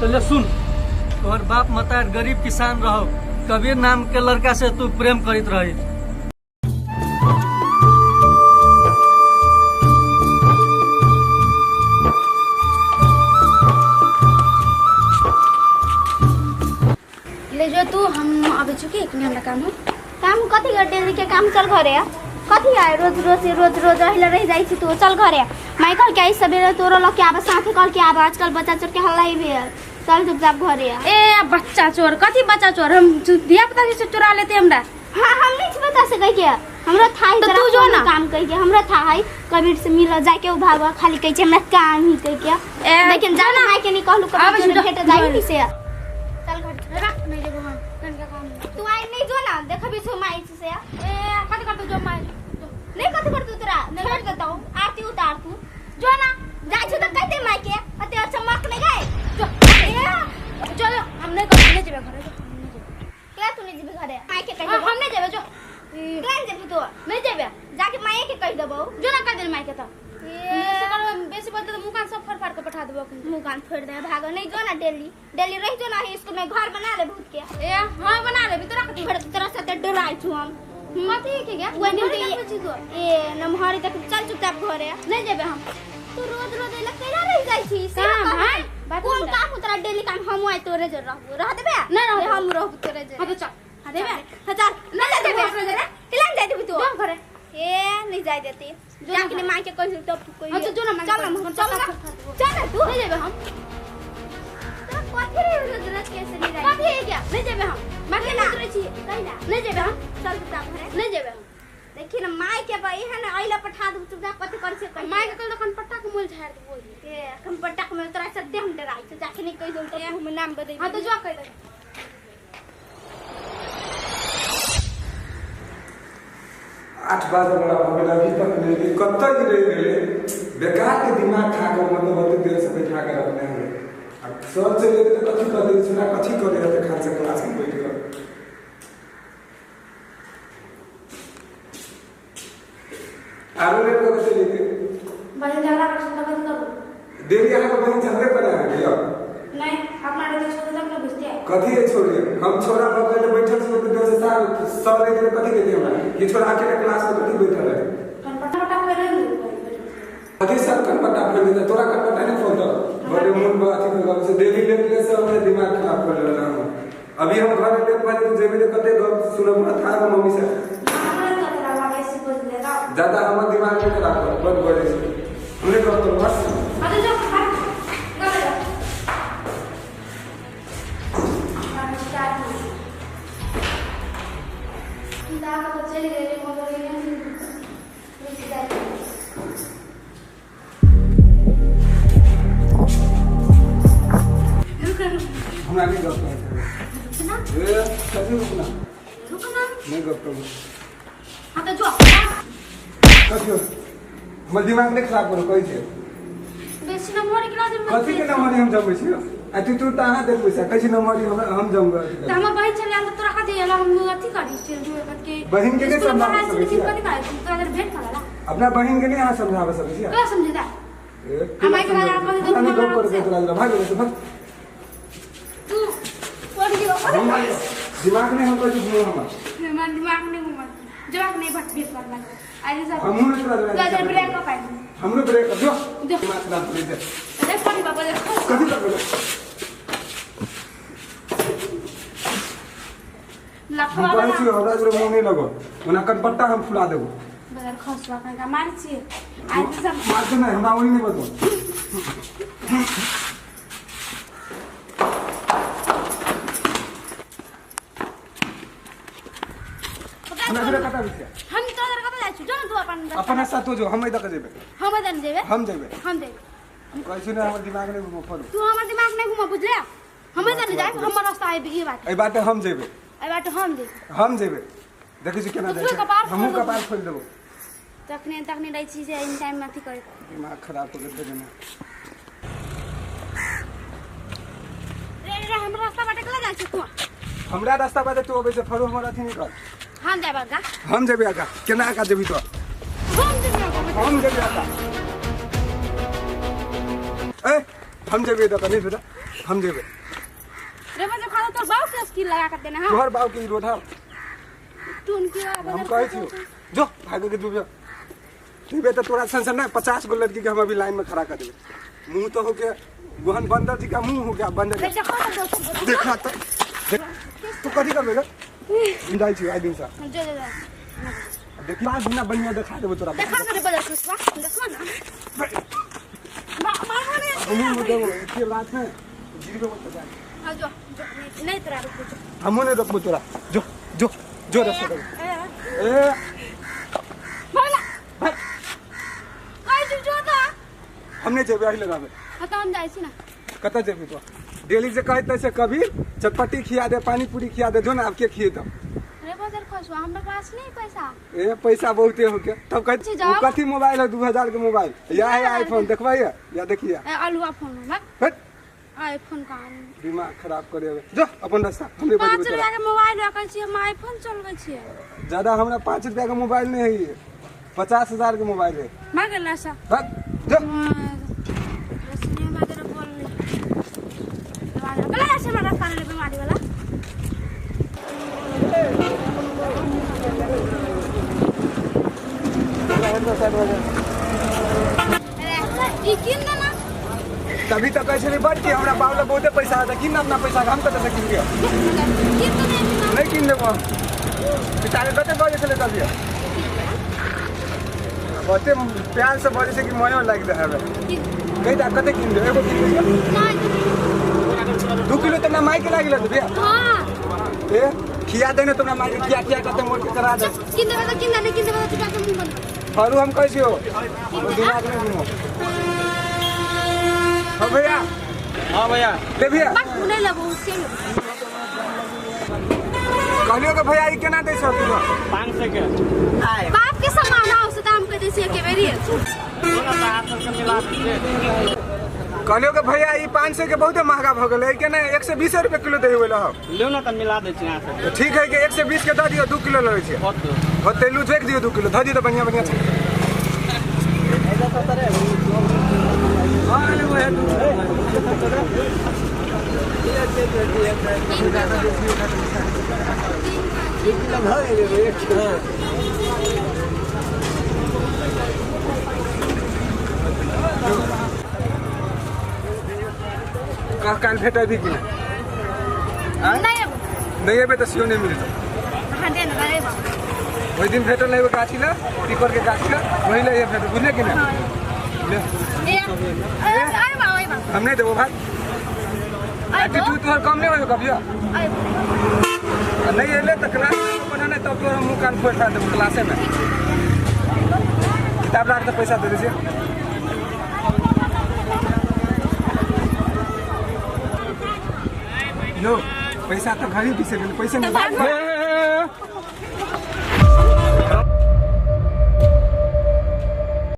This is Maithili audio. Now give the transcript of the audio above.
तो ले सुन, तोहर बाप मतार गरीब किसान रहो, कबीर नाम के लड़का से तू प्रेम करत रही। ले जो तू, हम आबै छु कि एखने हमरा काम हो। काम कथी कर डेली के काम? चल घरे आ। कथी आए रोज रोज रोज रोज अहिला रह जाइ छी तू, चल घरे आ। माई कहल के आई सवेरे तोरो लग के आबे, साथे कहल के आबे। आजकल बच्चा चोर के हल्ला ही भेल। चल चुपचाप घरे आ। ए बच्चा चोर, कथी बच्चा चोर? हम धिया पुता से चुरा लेते हमरा। हाँ, हम नहीं बता सकै के हमरा था ही तो तोरा तू जो कोनो ना। काम कह के हमरा था है कबीर से मिल जाके उ भागवा खाली कहै छै हमरा काम ही कह के। ए, लेकिन जाना माई के नहीं कहलू आबै कभी छी, भेट जो। जाइ नहीं से। चल घर। रख, नहीं जेबो हम, कनका काम है। तू आई नहीं जो ना, देखबी छो माई से। ए कथी करतौ जो माई जो। नहीं कथी करतौ तोरा छोड़ देतौ, आरती उतार तू जो ना। जाइ छौ त कह दे माई के अते अच्छा मक नहीं गए जो। ए जो जो, हम नहीं करब, नहीं जेबे घरे, जो, हम नहीं जेबे। क्या तू नहीं जेबी घरे? माई के कह हाँ, देबो। हम नहीं जेबे, जो। केना जेबी तू? नहीं जेबे। जाके माई के कह देबो। जो ना, कह दे माई के त। ए बेसी करबै, बेसी बोलते त मुँह कान सब फाड़ फाड़ के पठा देबो अखन। मुंह कान फोड़ दे भागो नहीं जो ना। डेली डेली रह जो ना स्कूल में, घर बना ले भूत के। ए हाँ, बना लेबी तोरा कथी? छोड़, तोरा साथे डराइ छु हम। कथी के गे? वही नमहरी नहीं देखबै छी तू। ए नमहरी तक चल चुपचाप घरे। नहीं जेबे हम। तू रोज रोज एला कैला रह जाइ छी से काम, कह। हाँ? बात कोन हमरा। काम तोरा डेली काम? हम आइ तोरे जर रहबो, रह देबे? नहीं रहबो। हम रहबो तोरे जर। हाँ तो चल। हाँ देबे? हाँ चल। नहीं जा देबे अपने जरे। केला नहीं जाय देबी तू? जो घरे। ए नहीं जाय देती। जो ना जाके घरे। माई के कहि तब तू कहि। हाँ तो जो ना माई के चल ना, कहि। चल ना, चल ना तू। नहीं जेबे हम। तोरा कथी रे रोज रोज कैसे नहीं जाय? कथी है क्या? नहीं जेबे हम। माई के केना? नहीं छी। कहिला? नहीं जेबे हम। चल चुपचाप घरे। नहीं जेबे हम। देखी ना माई के बई है ना, अइला पठा दू चुपचाप। कथी कर छै कहि। माई के कल तखन पट्टा के मोल झाड़ देबो। ए अखन पटाक में तोरा सद्य हम डराइ छौ। जाके नहीं कहि दऊ त हम नाम बदलि। हाँ तो जो कह दे। 8 बजे बड़ा भऽ गेल, अभी तक नहि एलै। कतऽ ई रहि गेलै? बेकार के दिमाग खा कऽ मतलब ओते देर से बैठा के रखने हमे। आ सर चलि एलै तऽ कथी कहतै? छोड़ा कथी करै हेतै खान से क्लास में बैठ कऽ? आरो लेट कऽ के चलि एतै। बहिन झगड़ा कर सुनता कथी करू? डेली अहाँके बहिन झगड़े करै अहाँके यौ। नहीं, अपना रहते छोड़ तब ना बुझते। कथी है छोड़िए? हम छोड़ा भऽ गेल बैठल छी ओते देर से। सर सर रहि गेलै, कथी कहतै हमरा? कि छोड़ा अकेले क्लास में कथी बैठल है? कन पट्टा पट्टा कोई रह कथी सर कनपट्टा फोड़ि देतै? तोरा कनपट्टा नहि फोड़तौ। बड़े मोन पर अथी कर से डेली लेट ले से हमरे दिमाग खराब कर लेला हम। अभी हम घर लेट भऽ जेतै, जेबी तऽ कते गप सुनऽ पड़त थाह मम्मी से। ज्यादा हमर दिमाग नहि खराब कर, बड बजै छै। हमरे गप तो बस। हाँ तो जो खा कर जा। चलि गेलै मगर रुकि जाइ। रुक रुक। हमरा नहि गप कहै छै। रुक ना। ए कथी रुकना? रुक ना। नहि गप करू। हाँ तो जो। कथी हमर दिमाग नहि खराब करू कहै छै। बेसी नम्बर क्लास में। कथी के नंबर हम जमबै छी? आ तू तू तऽ अहाँ देखबै छै, कहै छी नंबर हम हम जमबै। तऽ हमर बहिन छलै तऽ तोरा कथी एला? हम अथी करी छै के बहिन के नहि स्कूल समझाबै पढ़ाइ सकै छै छियै? कथी करै तोरा जर भेंट करला? अपना बहिन के नहि अहाँ समझाबै सकै छियै? कहिया समझेता? ए, आ माइक राजा अपन हमरा नहि गप करबै तोरा जरा, भाग गेलै, भाग। तू पढ़ लियो। दिमाग नहि हम कहै छी घुमो हमर। हमर दिमाग नहि घुमत, जवाब नहि भट भेट करला आज सब। हमहूँ नहि तोरा तोरा जर ब्रेक अप आइ। हमरो ब्रेक अप जो। जो। दिमाग खराब करै छै। अरे पढ़ी बाबा देखो। कथी करबै? लफवा हम कहै बना छियौ हमरा जरे मुँह नहि लगो, ओना कनपट्टा हम फुला देबो। बदल खसवा का मार छियै आज सब। मारते नहि, हमरा ओहि नहि बतबो। हमरा जरे कतऽ आबै छियै? हम तोरा जर कतऽ जाइ छी? जो ने तू अपन। अपन साथ जो, हम एहि दऽ कऽ जेबै। हम एतऽ जेबै। हम जेबै। हम जेबै। हम कहै छी ने हमर दिमाग नहि घुमो फरू। तू हमर दिमाग नहि घुमा, बुझले? हम एतऽ जाय, हमर रास्ता आबि ई बाटे। एहि बाटे हम जेबै। एहि बाटे हम जेबै। हम जेबै, देखै छी केना तो जाइ तू छै। कपार फोड़ि हमहूँ देबो। कपार खोलि देबो। तखने तखने रहै छी से एनी टाइम अथी करे। दिमाग खराब कऽ के देने। रे रे, हमर रास्ता बाटे कला जाइ छी तू? हमरा रास्ता बाटे तू अबै छै फरू, हमर अथी नहि कर। हम जायब आगा। हम जेबै आगा। केना आगा जेबही तो? हम जेबै आगा। हम जेबै आगा। ए हम जेबै तऽ नहीं बेटा। हम जेबे रे बजे खाना तोर बाप के स्किल लगा के देना। हां तोहर बाप के रोधा टून के हम कहै छियो जो भागे के डूबे देबे त तोरा सन सन ना 50 गो लड़की के हम अभी लाइन में खड़ा कर देबे। मुंह तो हो के गोहन बंदर जी का मुंह हो गया बंदर। देखा तो तू कथी करबे रे? हम जाइ छी आई दिन सा जो जो देखी बात ना बढ़िया देखा देबो तोरा। देखा ना रे बजे सुसवा देखा ना मार मार हम देबो के बात है गिरबे मत जा। हां जो जो नहीं तोरा रुको जो हमहु नहीं रोकबो तोरा। जो जो जो रास्ता ए बोला भाग कइ जो जो त हम नहीं जेबे आही लगाबे। हां त हम जाइ छी ना। कत जेबी तो डेली से कहते से कभी चटपटी खिया दे पानी पूरी खिया दे जो ना आपके खिए तब। अरे बजर खसुआ हमरा पास नहीं पैसा। ए पैसा बहुते हो के तब कह वो कथी मोबाइल है 2000 के मोबाइल या है आईफोन देखबै या देखिए ए अलुआ फोन है हट आईफोन का दिमाग खराब करे जो अपन रास्ता हमरे 5 रुपया के मोबाइल रखल छी हम आईफोन चलबै छी। ज्यादा हमरा 5 रुपया के मोबाइल नहीं है 50,000 के मोबाइल है। मांगला सा भाग जो रसनी मादर बोल ले गला से हमरा खाने ले बीमारी वाला। अरे ई किन ना तभी तो कैसे नहीं बढ़ के हमरा बावला बहुते पैसा आता किन अपना पैसा हम कत से किन के किन तो नहीं नहीं किन लेबो बेचारे कते बजे से लेता दिया बहुते प्यार से बजे से कि मयो लाग दे हवे कहि दा कते किन दे एगो किन दे 2 किलो त ना माई के लागिल त भैया। हां ए खिया दे ने तोरा माई के खिया खिया कते मोर के करा दे किन देबे त किन दे नहीं किन देबे त चुपचाप मुंह बंद फरू हम कहै छियो दिमाग नहीं घुमो। हां भैया हां भैया ले भैया बस नहीं लेबो उसके कहलियो के भैया ई केना दै छ तू 500 के बाप के सामान आ उसे दाम के देसी के बेरी कहलियो के भैया ई 500 के बहुत महंगा भ गेलै के ना 120 रुपए किलो दे होले हो लियो ना त मिला दै छी यहां से ठीक है के 120 के द दियो 2 किलो लेबै छी होते लू जोक दियो 2 किलो ध दियो त बढ़िया बढ़िया छै। हां ले वो है कह काल भेटै भी कि नहीं नहीं एबे त सियो नहीं मिलत। हां दे ना रे बाबा ओइ दिन भेटल नहीं गाछी ला टिकर के गाछी ला वही ले भेटल बुझले कि ना ले ए अरे बाबा ए बाबा हम नहीं देबो भाई एटीट्यूड तोहर कम नहीं होयो कभियो नहीं एले त क्लास बनाने तब तोहर मुंह कान फोड़ देबो क्लासे में किताब राख त पैसा दे दे। लो पैसा तो घर ही बिसर गेल पैसा नहीं।